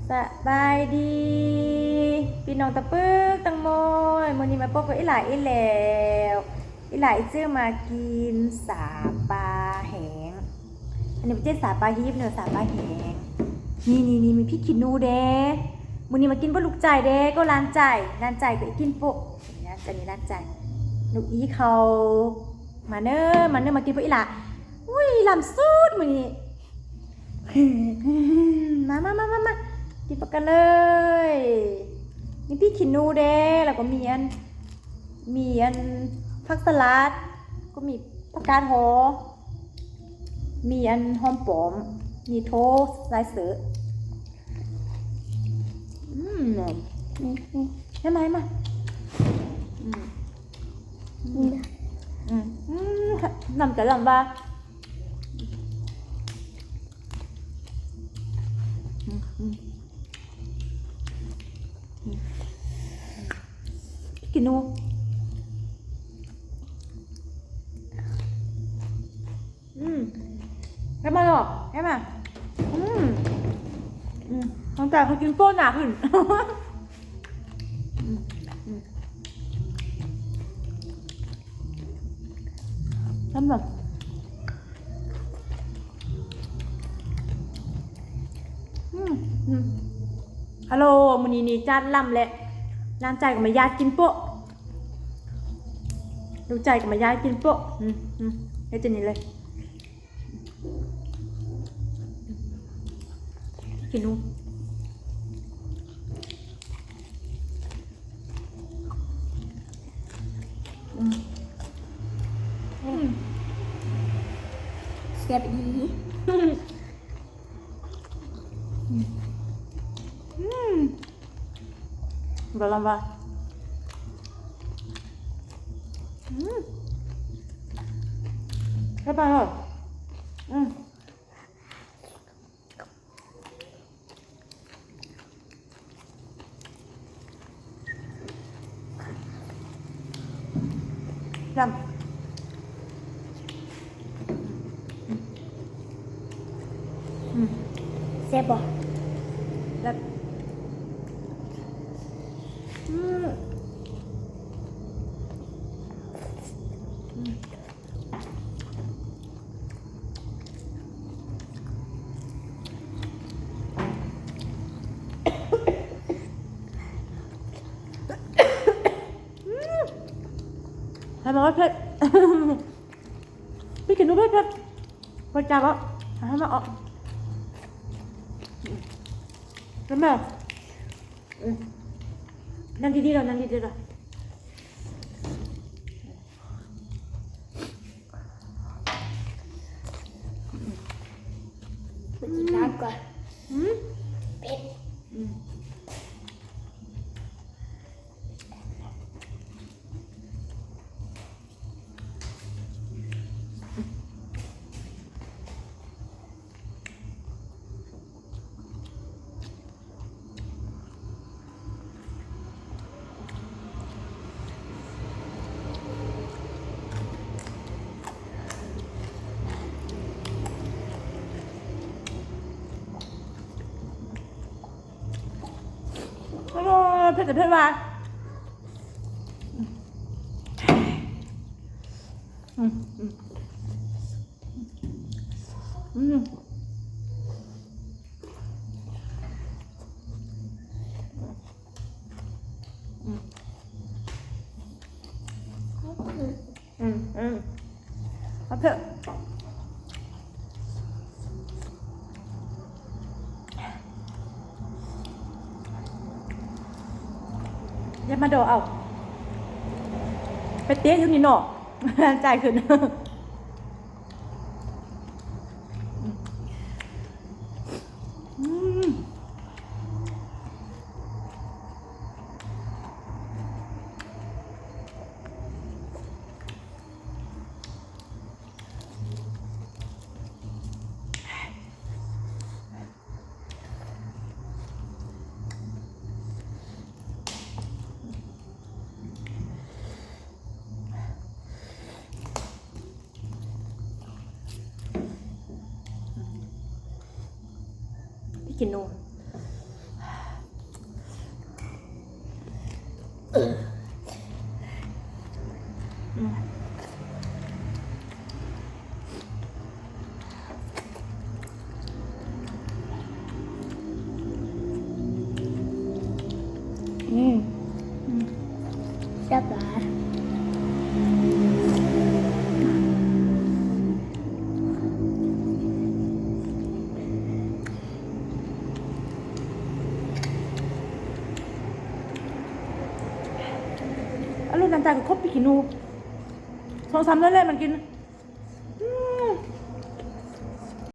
ສະບາຍດີພີ່ນ້ອງຕາປຶກຕັງໂມຍ ມື້ນີ້ມາພົບກັບອີ່ຫຼ້າອີກແລ້ວ. ອີ່ຫຼ້າອີກຊື້ມາກິນສາປາແຫ້ງ. ອັນນີ້ບໍ່ໃຊ່ສາປາຮີບເດີ ສາປາແຫ້ງ. ນີ້ໆໆ ມີພິກຂີ້ໜູເດ້. ມື້ນີ້ມາກິນໂປະລູກໃຈເດ້ ກໍຫຼານໃຈ ຫຼານໃຈກໍອີກກິນໂປະ. ອັນນີ້ຫຼານໃຈ ລູກອີເຂົາ. ມາເດີ ມາເດີ ມາກິນໂປະອີ່ຫຼ້າ. ອຸ້ຍ ລຳສຸດມື້ນີ້. ມາ ມາ ມາ ມາ ມາ ກິນປະກັນເລີຍ. ມີພິກຂີ້ໜູເດ້ ແລ້ວກໍມີອັນ ມີອັນ ຜັກສະຫຼັດ ກໍມີຜັກກາດຫໍ່ ມີອັນຫອມປ້ອມ ມີໂທສ ສາຍເສີ. ອືມ ໃຫ້ມາ ໃຫ້ມາ. ອືມ ອືມ ອືມ ອືມ ນ້ຳຈະລຳບາກ. ອືມ ອືມ ອືມ ກິນດູ. ອືມ ໃຫ້ມາເນາະ ໃຫ້ມາ. ອືມ ອືມ ຕັ້ງແຕ່ເຂົາກິນໂປ້ໜ້າຂຶ້ນ. ອືມ ອືມ ອືມ ອືມ ຮາໂລ ມື້ນີ້ນີ້ຈານລຳແຫຼະ ຫຼານໃຈກໍມາຢາກກິນໂປ້ ລູກໃຈກໍມາຢາກກິນໂປ້. ອືມ ອືມ ເຮັດຈັ່ງນີ້ເລີຍ. ກິນດູ. ອືມ ອືມ ແຊບອີ່ຫຼີ. ອືມ ອືມ ກະລຳບາກ. ອືມ ແຊບຫຼາຍເລີຍ. ອືມ ລຳ ອືມ ແຊບບໍ່? ແຊບ ອືມ ອືມ. ໃຫ້ມາເຜັດ ພີ່ກິນດູເຜັດໆ ບໍ່ຈັບອະ ໃຫ້ມາອອກ ແມ່ ອືມ ນັ່ງດີໆ ລະ ນັ່ງດີໆ ລະ. ໄປກິນນ້ຳກ່ອນ. ອືມ ເຜັດ ອືມ. ໂອ້ຍ ເຜັດແຕ່ເຜັດວ່າ ອືມ ອືມ ອືມ. ອືມ ອືມ ອືມ ເອົາເຖາະ ຢ່າມາດໍເອົາ ໄປເຕະຢູ່ນີ້ເນາະ ຈ່າຍຂຶ້ນ. ອືມ ອືມ. ໄປກິນນົມ. ອືມ ອືມ ອືມ ແຊບຫຼາຍ. ອາ ລູກນ້ຳຕານກໍຄົບພິກຂີ້ໜູ ສອງສາມໜ່ວຍແຫຼະມັນກິນ.